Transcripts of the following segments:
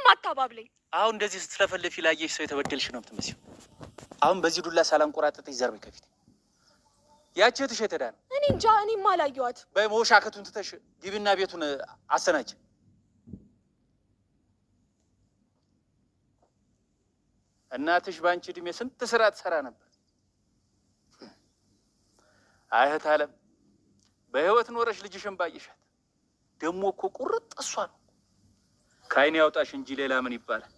አታባብለኝ። አሁን እንደዚህ ስትለፈልፊ ላየሽ ሰው የተበደልሽ ነው የምትመስይው። አሁን በዚህ ዱላ ሳላንቆራጥጥሽ ዘርበይ ከፊት። ያቺ እህትሽ የት ሄዳ ነው? እኔ እንጃ፣ እኔም አላየኋት። በይ መወሻከቱን ትተሽ ግቢና ቤቱን አሰናጅ። እናትሽ በአንቺ እድሜ ስንት ስራ ትሰራ ነበር። አይ እህት አለም፣ በህይወት ኖረሽ ልጅሽን ባየሻት። ደግሞ እኮ ቁርጥ እሷ ነው። ከአይን ያውጣሽ እንጂ ሌላ ምን ይባላል?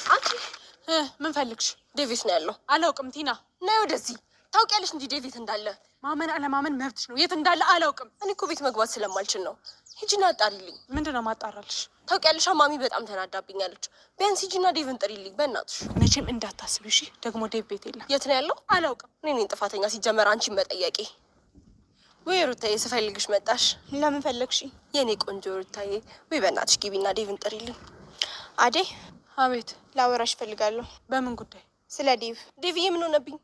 አንቺ። ምን ፈልግሽ? ዴቭ የት ነው ያለው? አላውቅም ቲና። ነይ ወደዚህ። ታውቂያለሽ እንጂ ዴቭ የት እንዳለ። ማመን አለማመን መብትሽ ነው። የት እንዳለ አላውቅም። እኔ እኮ ቤት መግባት ስለማልችል ነው። ሂጂና አጣሪልኝ። ምንድን ነው ማጣራልሽ? ታውቂያለሽ ማሚ በጣም ተናዳብኛለች። ቢያንስ ሂጂና ዴቭን ጥሪልኝ በእናትሽ። መቼም እንዳታስቢ እሺ። ደግሞ ዴቭ ቤት የለም። የት ነው ያለው? አላውቅም። እኔ ነኝ ጥፋተኛ ሲጀመር አንቺን መጠየቄ። ወይ ሩታዬ፣ ስፈልግሽ መጣሽ። ለምን ፈለግሽ? የኔ ቆንጆ ሩታዬ፣ ወይ በእናትሽ ግቢና ዴቭን ጥሪልኝ። አዴ። አቤት። ላወራሽ እፈልጋለሁ። በምን ጉዳይ? ስለ ዴቭ። ዴቭዬ ምን ሆነብኝ?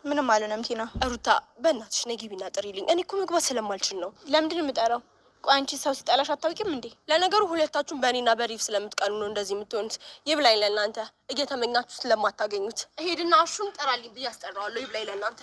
ምንም አልሆነም ቲና። ሩታ በእናትሽ ነይ ግቢና ጥሪልኝ። እኔ እኮ መግባት ስለማልችል ነው። ለምንድን ነው የምጠራው? ቆይ አንቺ ሰው ሲጠላሽ አታውቂም እንዴ? ለነገሩ ሁለታችሁም በእኔና በዴቭ ስለምትቀኑ ነው እንደዚህ የምትሆኑት። ይብላኝ ለእናንተ እየተመኛችሁ ስለማታገኙት። ሄድና አሹን ጠራልኝ ብዬ አስጠራዋለሁ። ይብላኝ ለእናንተ።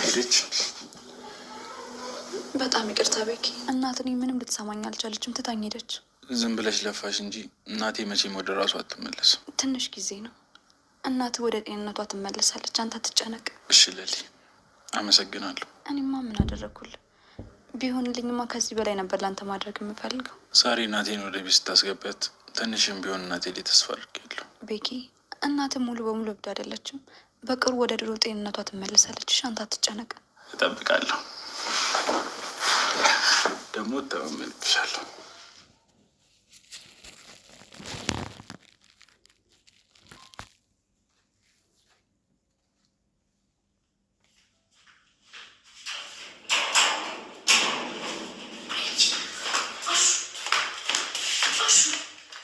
ሄደች። በጣም ይቅርታ ቤኪ። እናት እኔ ምንም ልትሰማኝ አልቻለችም፣ ትታኝ ሄደች። ዝም ብለሽ ለፋሽ እንጂ እናቴ መቼም ወደ ራሷ አትመለስም። ትንሽ ጊዜ ነው። እናት ወደ ጤንነቷ ትመለሳለች። አንተ አትጨነቅ። እሺ ለሊ፣ አመሰግናለሁ። እኔማ ምን አደረግኩልህ? ቢሆንልኝማ ከዚህ በላይ ነበር ለአንተ ማድረግ የምፈልገው። ዛሬ እናቴን ወደ ቤት ስታስገባት ትንሽም ቢሆን እናቴ ላይ ተስፋ አድርጌያለሁ። ቤኪ፣ እናት ሙሉ በሙሉ እብድ አይደለችም። በቅርቡ ወደ ድሮ ጤንነቷ ትመለሳለች። እሺ አንተ አትጨነቅ። እጠብቃለሁ። ደግሞ እተማመንብሻለሁ።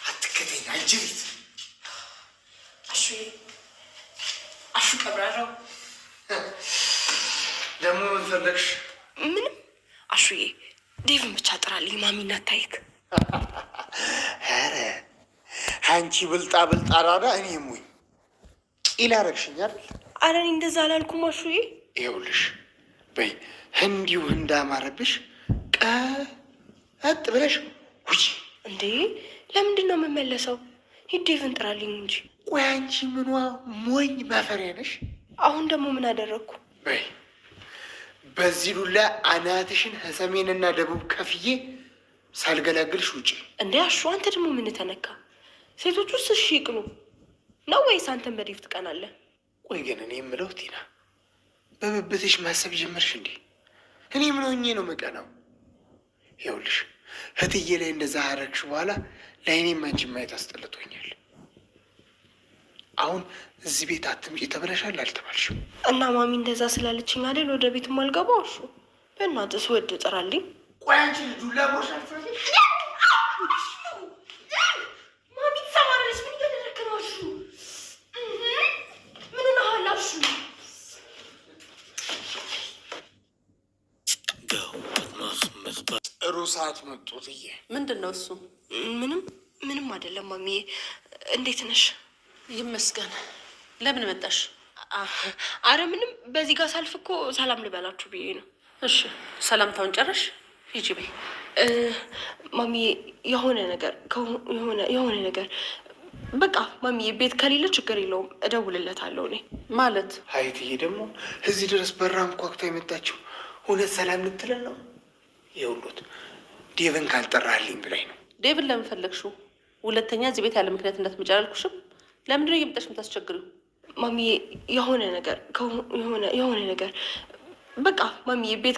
አትከተኝ አንቺ ቤት። አሹ፣ አሹ ቀብራራው። ደግሞ ምን ፈለግሽ? ምንም አሹዬ፣ ዴቭን ብቻ ጥራልኝ። ማሚ እንዳታይክ። ኧረ አንቺ ብልጣ ብልጣ ራዳ፣ እኔ ሙኝ ቂል አደረግሽኝ አይደል? አረ እኔ እንደዛ አላልኩም አሹዬ። ይኸውልሽ በይ እንዲሁ እንዳማረብሽ ቀጥ ብለሽ ውጪ። እንዴ ለምንድን ነው የምመለሰው? ሂድ ዴቭን ጥራልኝ እንጂ። ቆይ አንቺ ምኗ ሞኝ ማፈሪያ ነሽ? አሁን ደግሞ ምን አደረግኩ? በይ በዚህ ዱላ አናትሽን ከሰሜንና ደቡብ ከፍዬ ሳልገላግልሽ ውጪ። እንዴ አሹ፣ አንተ ደግሞ ምን ተነካ? ሴቶቹ እሺ ይቅኑ ነው ወይስ አንተን በዴቭ ትቀናለህ? ቆይ ግን እኔ የምለው ቲና፣ በብብትሽ ማሰብ ጀመርሽ እንዴ? እኔ ምን ሆኜ ነው የምቀናው? ይኸውልሽ እህትዬ ላይ እንደዛ አደረግሽ በኋላ ለአይኔም አንቺን ማየት አስጠልቶኛል። አሁን እዚህ ቤት አትምጪ ተብለሻል አልተባልሽም? እና ማሚ እንደዛ ስላለችኝ አይደል ወደ ቤት የማልገባው? አሹ በእናትህ ስወድ ጥራልኝ። ቆይ አንቺ ዱላ ቦርሳ አልፈልግም። ማሚ ትሰማለች። ምን እያደረክ ነው አሹ? ምን ሆነሃል አሹ? ጥሩ ሰዓት መጡት። እዬ ምንድን ነው እሱ? ምንም ምንም አይደለም ማሚዬ። እንዴት ነሽ? ይመስገን። ለምን መጣሽ? አረ ምንም፣ በዚህ ጋር ሳልፍ እኮ ሰላም ልበላችሁ ብዬ ነው። እሺ ሰላምታውን ጨረሽ? ሂጂ በይ። ማሚዬ የሆነ ነገር የሆነ ነገር በቃ ማሚዬ ቤት ከሌለ ችግር የለውም እደውልለታለሁ እኔ። ማለት ሀይትዬ ደግሞ እዚህ ድረስ በራ አንኳኩታ የመጣችው እውነት ሰላም ልትለን ነው? ይኸውልዎት ዴቭን ካልጠራልኝ ብላኝ ነው። ዴቭን ለምን ፈለግሽው? ሁለተኛ እዚህ ቤት ያለ ምክንያት እንዳትመጪ አላልኩሽም? ለምንድን ነው እየመጣሽ የምታስቸግሪው? ማሚዬ የሆነ ነገር የሆነ ነገር በቃ ማሚዬ ቤት